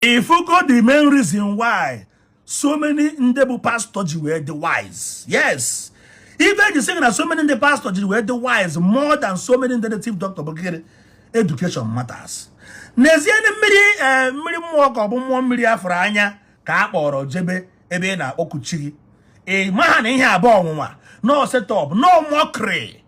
Ifugo the main reason why so many ndị bụ pastor ji wee dị wise. Yes, ife eji sị gị na so many ndị pastor ji wee dị wise more than so many ndị native doctor bụ gịnị? Education matters. N'ezie na mmiri mmiri mmụọ ka ọ bụ mmụọ mmiri afụrụ anya ka a kpọrọ jebe ebe ị na-akpọku chi gị, ị maha na ihe abụọ ọnwụnwa no setup, no mockery,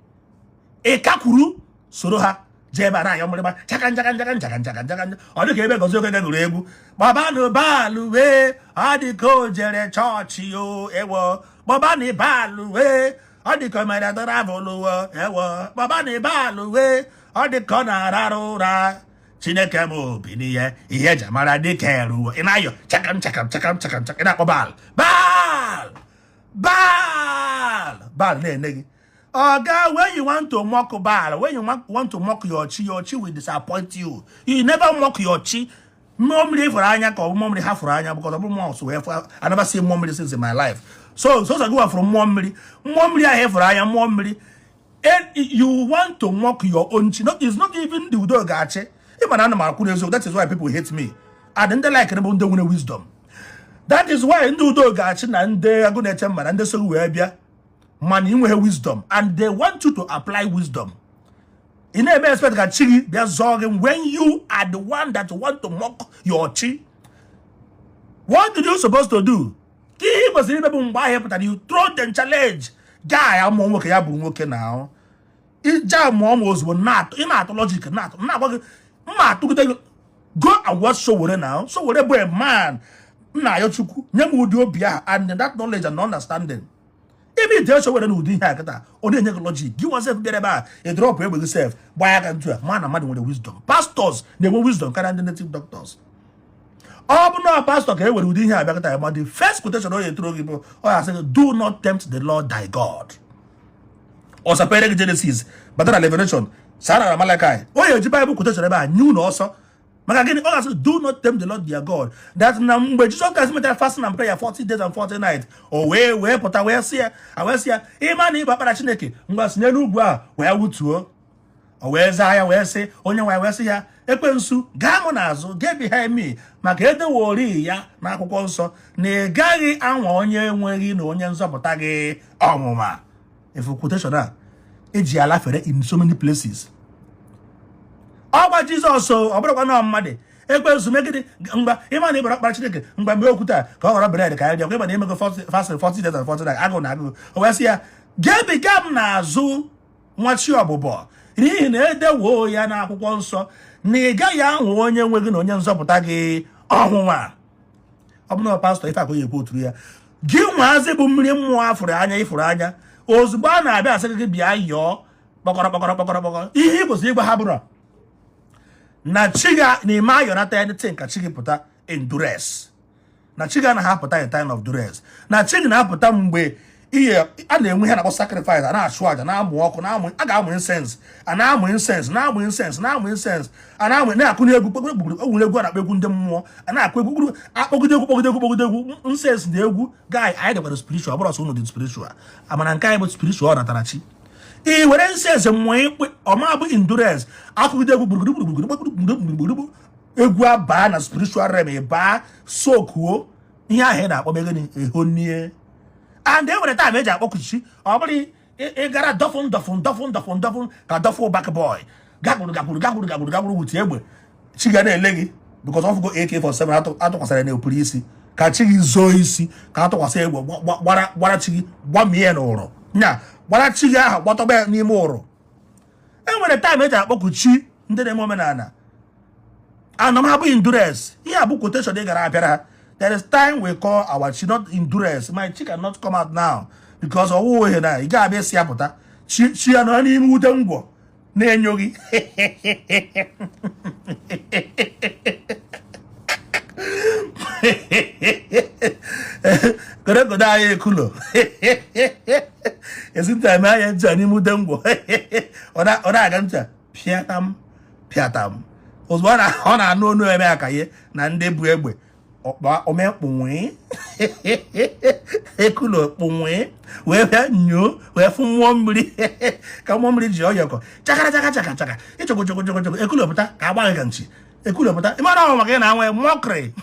ị kakwuru soro ha jee ebe a na-ayọ mgbịrịgba chaka njaka njaka njaka njaka njaka nja. Ọ dịka ebe Gozie Okeke gụrụ egwu kpọbanụ Baalụ wee ọ dị ka o jere chọọchị o, ewo, kpọbanụ Baalụ wee ọ dị ka o mere travel o, ewo, kpọbanụ Baalụ wee ọ dị ka ọ na-ararụ ụra, Chineke m obi n'ihe ihe eji amara dịka eruo. Ị na-ayọ chakam chakam chakam chakam chakam, ị na-akpọ Baal Baal Baal Baal na-ene gị. Oga, when you want to mock Baal, when you want to mock your chi, your chi will disappoint you. You never mock your chi. Mmụọ mmiri fụrụ anya ka ọ bụ mmụọ mmiri ha fụrụ anya, because ọ bụ mmụọ so wee fụ. I never see mmụọ mmiri since in my life. So so gị fụrụ mmụọ mmiri, mmụọ mmiri ahụ ịfụrụ anya, mmụọ mmiri. And you want to mock your own chi. No, it's not even the udo ga-achị. Ịma na ana m akwụ n'eziokwu. That is why people hate me. And ndị like bụ ndị nwere wisdom. That is why ndị udo ga-achị na ndị agụ na-eche mma na ndị so wee bịa, mana ị nweghị wisdom and they want you to apply wisdom. Ị na-eme expect ka chi gị bịa zọọ gị when you are the one that want to mock your chi. What did you supposed to do? Ka ihe ị kwesịrị ime bụ mgbe ahụ ị pụtara, you throw them challenge. Gaa ya mụọ nwoke, ya bụrụ nwoke na ahụ ije mụọ m ozugbo na-atụ, ị na-atụ logic, na-atụ, na-agwa gị mma atụgide gị. Go and watch Sowore now. Sowore bụ a man nna ya. Chukwu nye m ụdị obi ahụ and that knowledge and understanding. Ebe ide Sowore na ụdị ihe a kịta, ọ na-enye gị logic. Gị nwa sef bịara ebe a, ị drop egbe gị sef, gbaa ya aka ntu a, ma na mmadụ nwere wisdom. Pastors na-enwe wisdom karịa ndị native doctors. Ọ bụ na pastor ka e were ụdị ihe a bịa kịta, ma the first quotation ọ ya-etoro gị bụ ọ ya asị gị, "Do not tempt the Lord thy God." Ọ sapere gị Genesis bata na Revelation, sara na Malachi. O ya eji Bible quotation ebe a nye unu ọsọ. Maka gịnị? Ọ ga-asị, "Do not tempt the Lord their God." That na mgbe Jesus Christ mechara fasting and prayer 40 days and 40 nights, o wee pụta wee sị ya, a wee sị ya, "Ịma na ịba akpara Chineke, ngwa si n'elu ugwu a wee wutuo." O wee zaa ya wee sị, onye nwaanyị wee sị ya, "Ekwensu, gaa mụ n'azụ, get behind me, maka edewori ya n'akwụkwọ nsọ na ị gaghị anwa onye nweghị na onye nzọpụta gị ọnwụnwa." Efu quotation a eji alafere in so many places. Ọgwa Jizọs o, ọ bụrụkwa na mmadụ ekwensu megide mgba, "Ịma na ịbara ọkpara Chineke, mgba mgbe okwute ka ọ ghọrọ bread ka anyị bịa, ịma na imego fasting 40 days and 40 nights, agụụ na agụụ." O wee sị ya, "Gebiga m n'azụ, nwa chi ọbụbọ, n'ihi na edewo ya n'akwụkwọ nsọ na ị gaghị ahụ onye nwe gị na onye nzọpụta gị ọnwụnwa." Ọ bụ na pastor ife akụ ya ekwu oturu ya gị nwaazị bụ mmiri mmụọ afụrụ anya, ịfụrụ anya ozugbo a na-abịa asị gị bịa yọọ kpọkọrọ kpọkọrọ kpọkọrọ kpọkọrọ. Ihe ị kwesịrị ịgwa ha bụrụ na chi gị na-eme ayọnata anything ka chi gị pụta in duress, na chi gị anaghị apụta in time of duress, na chi gị na-apụta mgbe ihe a na-enwe ihe na-akpọ sacrifice, a na-achụ àjà, na-amụ ọkụ, na-amụ, a ga-amụ incense, a na-amụ incense, na-amụ incense, na-amụ incense, a na-amụ, na-akụ egwu kpekpere o nwere egwu a na-akpọ egwu ndị mmụọ, a na-akụ egwu kpụrụ akpọgide egwu, kpọgide egwu, kpọgide egwu, incense na egwu. Guy, anyị dịkwara spiritual. Ọ bụrụ ọsọ unu dị spiritual, amana nke anyị bụ spiritual. Ọ natara chi ị were incense mmụọ ikpe ọma bụ endurance, akụgide egwu gburugburu gburugburu gburugburu gburugburu, egwu abaa na spiritual realm, ị baa sokuo ihe ahụ ị na-akpọ megịnị ehonie. And e nwere time eji akpọkuchi. Ọ bụrụ ị gara dọfụn dọfụn dọfụn dọfụn dọfụn ka duffel bag boy, gakwuru gakwuru gakwuru gakwuru gakwuru wuti egbe, chi ga na-ele gị because ọ fụgo AK47 atụkwasara na opuru isi ka chi gị zoo isi, ka atụkwasị egbe gbara gbara chi gị gbamie n'ụrụ nya, gbara chi gị ahụ gbatọba ya n'ime ụrụ. E nwere time eji akpọku chi ndị na-eme omenala anọ m ha bụ endurance. Ihe a bụ quotation ị gara abịara ha. There is time we call our chi, not endurance. My chi cannot come out now because ọwụ ohe na ị ga-abịa esi ya pụta. Chi chi ya nọ n'ime ute ngwọ na-enyo gị. Korekodo anyị ekulo ezinta eme anya ncha n'ime ute ngwọ, ọ na-aga ncha pịatam pịatam. Ozugbo ọ na-anụ onu eme aka ihe na ndị bu egbe ọkpa ome kpụnwee ekulo kpụnwee wee bịa nyoo wee fụ mmụọ mmiri ka mmụọ mmiri ji ọyọkọ chakara chaka chaka chaka ịchọkọ chọkọ chọkọ chọkọ. Ekulo pụta ka agba gị ka nchi. Ekulo pụta. Ịmara ọ maka ị na-anwe mockery.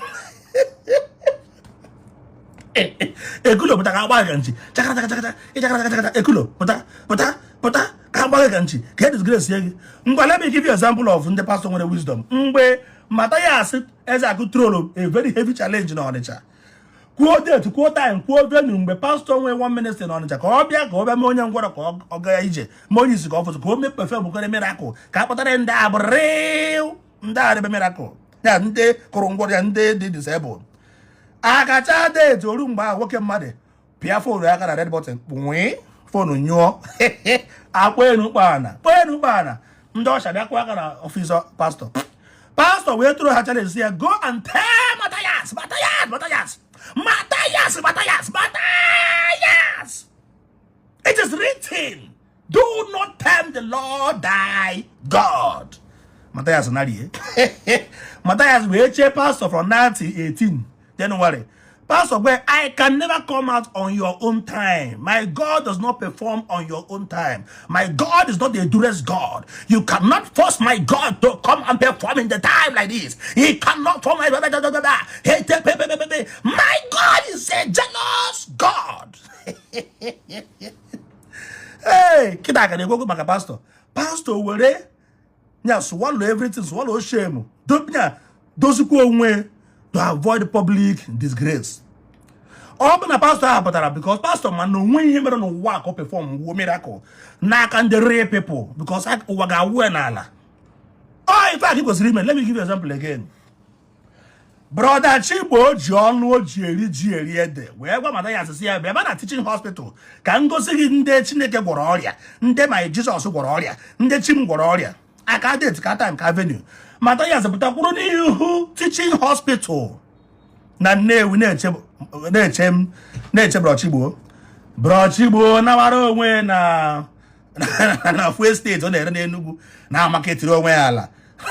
Ekulo pụta ka agba gị ka nchi. Chakara chakara chakara chakara chakara. Ekulo pụta pụta pụta ka agba gị ka nchi ka e disgrace gị. Ngwa, let me give you example of ndị pastor nwere wisdom. Mgbe Mathias Ezeaku throw a very heavy challenge na Ọnịcha, kwuo date, kwuo time, kwuo venue, mgbe pastor nwee one ministry na Ọnịcha ka ọ bịa mee onye ngwọrọ ka ọ gaa ije, mee onye isi ka ọ fụsụ, ka o mee perform kwere miracle, ka a kpọtara ndị a bụ real ndị a rebe miracle ya, ndị kụrụ ngwọrọ ya, ndị dị disabled. Akacha date oru mgbe ahụ, nwoke mmadụ pịa phone aka na red button, nwee phone nyụọ. Akpọ enu kpana, kpọ enu kpana, ndị ọcha bịa kụọ aka na office pastor. Pastor wee tụrụ ha challenge ya, "Go and tell Matthias, Matthias, Matthias, Matthias, Matthias, Matthias, it is written, do not tempt the Lord thy God." Matthias narie. Matthias wee chee pastor from 1918 January. Pastor gwe, "I can never come out on your own time. My God does not perform on your own time. My God is not a duress God. You cannot force my God to come and perform in the time like this. He cannot form my My God is a jealous God." Hey, kịta ka na-ekwu okwu maka pastor. Pastor were nya swallow everything, swallow shame. Nya dozikwa onwe to avoid public disgrace. Ọ bụ na pastor ahụ pụtara because pastor ma na onwe ihe mere n'ụwa ka ọ perform wuo miracle n'aka ndị real people, because ụwa ga-awụ ya n'ala. Ọ ife a ka ị kwesịrị ime. Let me give you example again. Brother Chigbo ji ọnụ o ji eri ji eri ede wee gwa Mathias sị ya bịa na teaching hospital ka m gosi gị ndị Chineke gwọrọ ọrịa, ndị ma Jizọs gwọrọ ọrịa, ndị Chim gwọrọ ọrịa. Aka date, ka time, ka venue. Mathias pụta kwuru n'ihu teaching hospital na Nnewi na-eche na-eche m na-eche Bro Chigbo. Bro Chigbo nawara onwe na fuel state ọ na-ere n'Enugu, na-amaketiri onwe ya ala,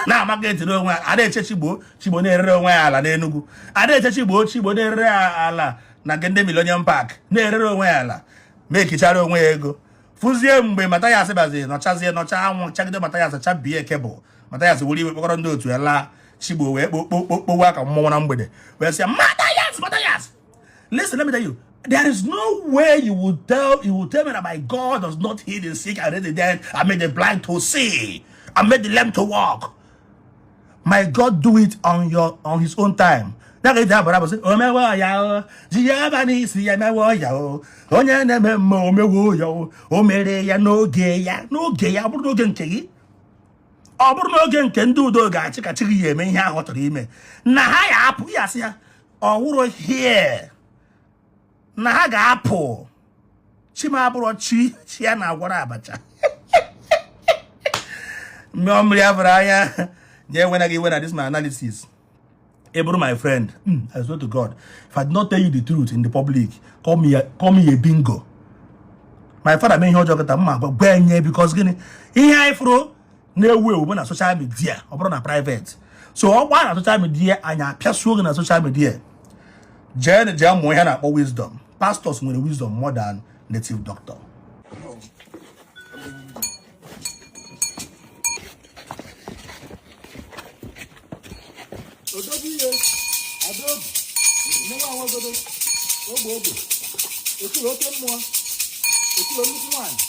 na-amaketiri onwe ya. A na-eche Chigbo, Chigbo na-erere onwe ya ala n'Enugu. A na-eche Chigbo, Chigbo na-erere ya ala na nke ndị Millennium Park, na-erere onwe ya ala, mekichara onwe ya ego. Fụzie mgbe Mathias bazi nọchazie nọcha anwụ chagide Mathias chabie kebụl. Mathias were iwe kpọkọrọ ndị otu ya laa. Chigbo wee kpokpokpokpowe aka mmọnwụ na mgbede wee sị ya, "Mathias, Mathias, listen, let me tell you, there is no way you will tell me that my God does not heal the sick and raise the dead and make the blind to see and make the lame to walk. My God do it on his own time." Ya ka eji abara bụ sị omewo ya o ji ya aba n'isi ya emewo ya o onye na-eme mma omewo ya o o mere ya n'oge ya, n'oge ya. Ọ bụrụ n'oge nke gị, ọ bụrụ n'oge nke ndị udo ga-achị ka chi gị ya eme ihe ahụ ọ chọrọ ime na ha ya apụ ya, sị ya ọ wụrụ here na ha ga-apụ. Chi m abụrụ chi chi ya na-agwara abacha mmụọ mmiri afụrụ anya nye enwena gị iwe na this my analysis. Ị bụrụ my friend, I swear to God, if I did not tell you the truth in the public, call me a bingo. My father mee ihe ọjọọ kịta mma gwa gwa enye, because gịnị? Ihe anyị fụrụ na-ewu ewu bụ na social media, ọ bụrụ na private. So ọ gbaa na social media, anyị apịasuo gị na social media. Jee jee mụọ ihe a na-akpọ wisdom. Pastors nwere wisdom more than native doctor. Odogwu ihe adaobi nnewa nwagodo ogbe ogbe ekuru oke mmụọ ekuru nnukwu nwaanyị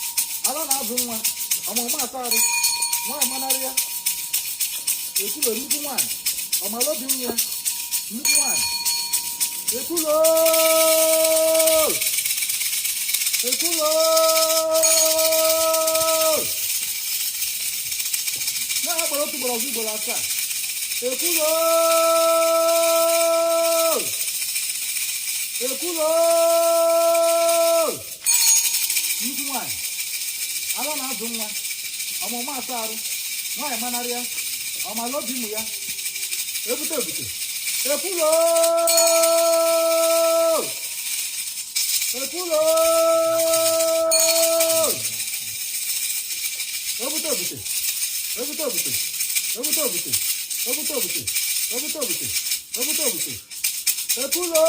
ala na-azụ nwa ọmụmụ asarụ nwaanyị manarị ya ekulo nnukwu nwaanyị ọmala obi nwa ya nnukwu nwaanyị ekulo ekulo na-akpọrọ otu ugboro ọzọ ugboro asaa ekulo ekulo nnukwu nwaanyị ala na-azụ nwa ọmụmụ asa arụ nwaanyị manarị ya ọmala obi ụmụ ya ebute ebute ekulo ekulo ebute ebute ebute ebute ebute ebute ebute ebute ebute ebute ebute ebute ekulo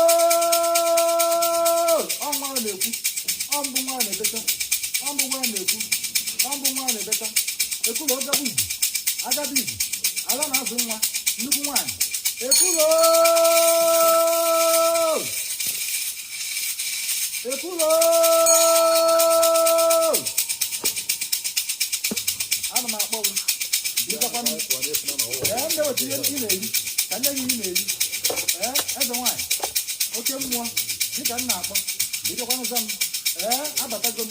ọnwa na-ekwu ọmbụ nwa na-ebeta ọmbụ nwa na-ekwu ọmbụ nwa na-ebeta ekulo ọgaba ibu agaba ibu ala na-azụ nwa. Nnukwu nwaanyị. Ekulo! Ekulo! Ana m akpọ gị. Bịakwanụ. Ee, m na-eweta ihe ị na-eri ka nye gị ihe ị na-eri. Ee, eze nwaanyị, oke mmụọ, dịka m na-akpọ, ịbịakwanụ za m. Ee, abatago m,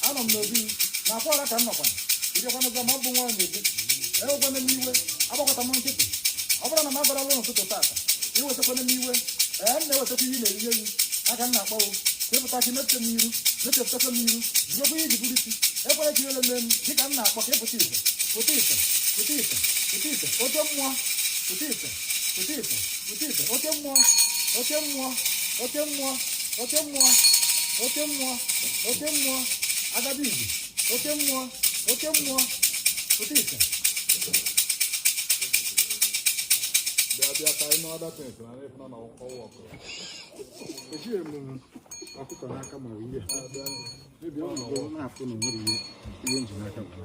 anọ m n'obi m, na akwa ọra ka m nọkwa. Ịbịakwanụ za m, ọ bụ nwa na-ebi. Ewekwana m iwe, agbakọta m nkịtị. Ọ bụrụ na m agara ụlọ n'ụtụtụ tata, iwetakwana m iwe. Ee, m na-ewetakwa ihe ị na-eri nye gị, aka m na-akpọ gị ka ịpụta ka imepụta m iru, mechepụtakwa m iru, jirikwa ihe iji bụrụ isi. Ekwela ka ihere mee m, dịka m na-akpọ ka ịpụta ife, pụta ife, pụta ife, pụta ife, oke mmụọ, pụta ife, pụta ife, pụta ife, oke mmụọ, oke mmụọ, oke mmụọ, oke mmụọ, oke mmụọ, oke mmụọ, agadi igwe, oke mmụọ, oke mmụọ, pụta ife. Bịa bịa ka anyị other things na ịfụna na ọwụ ọkụ. Ejiri m ọkụkọ n'aka ma ọ bụ ihe. Maybe ọ nọgo na-afụ na onwere ihe ihe nji n'aka bụ.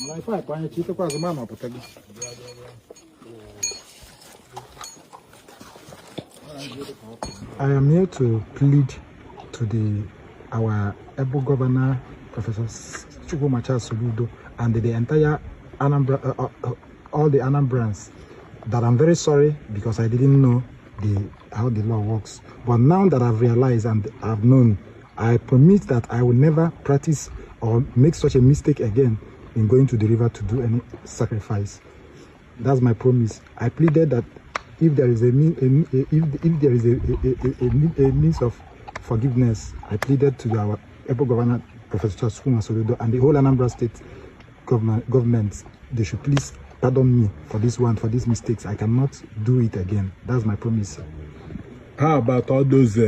Mana ife akpa anya chitekwa azụ ma ma pụta gị. I am here to plead to the our able governor, Professor Chukwuma Charles Soludo, and the entire Anambra, all the Anambrans, that I'm very sorry because I didn't know the how the law works. But now that I've realized and I've known, I promise that I will never practice or make such a mistake again in going to the river to do any sacrifice. That's my promise. I pleaded that if there is a mean, a, if there is a means of forgiveness, I pleaded to our able governor, Professor Chukwuma Soludo, and the whole Anambra State government, they should please pardon me for this one, for these mistakes. I cannot do it again. That's my promise. How about all those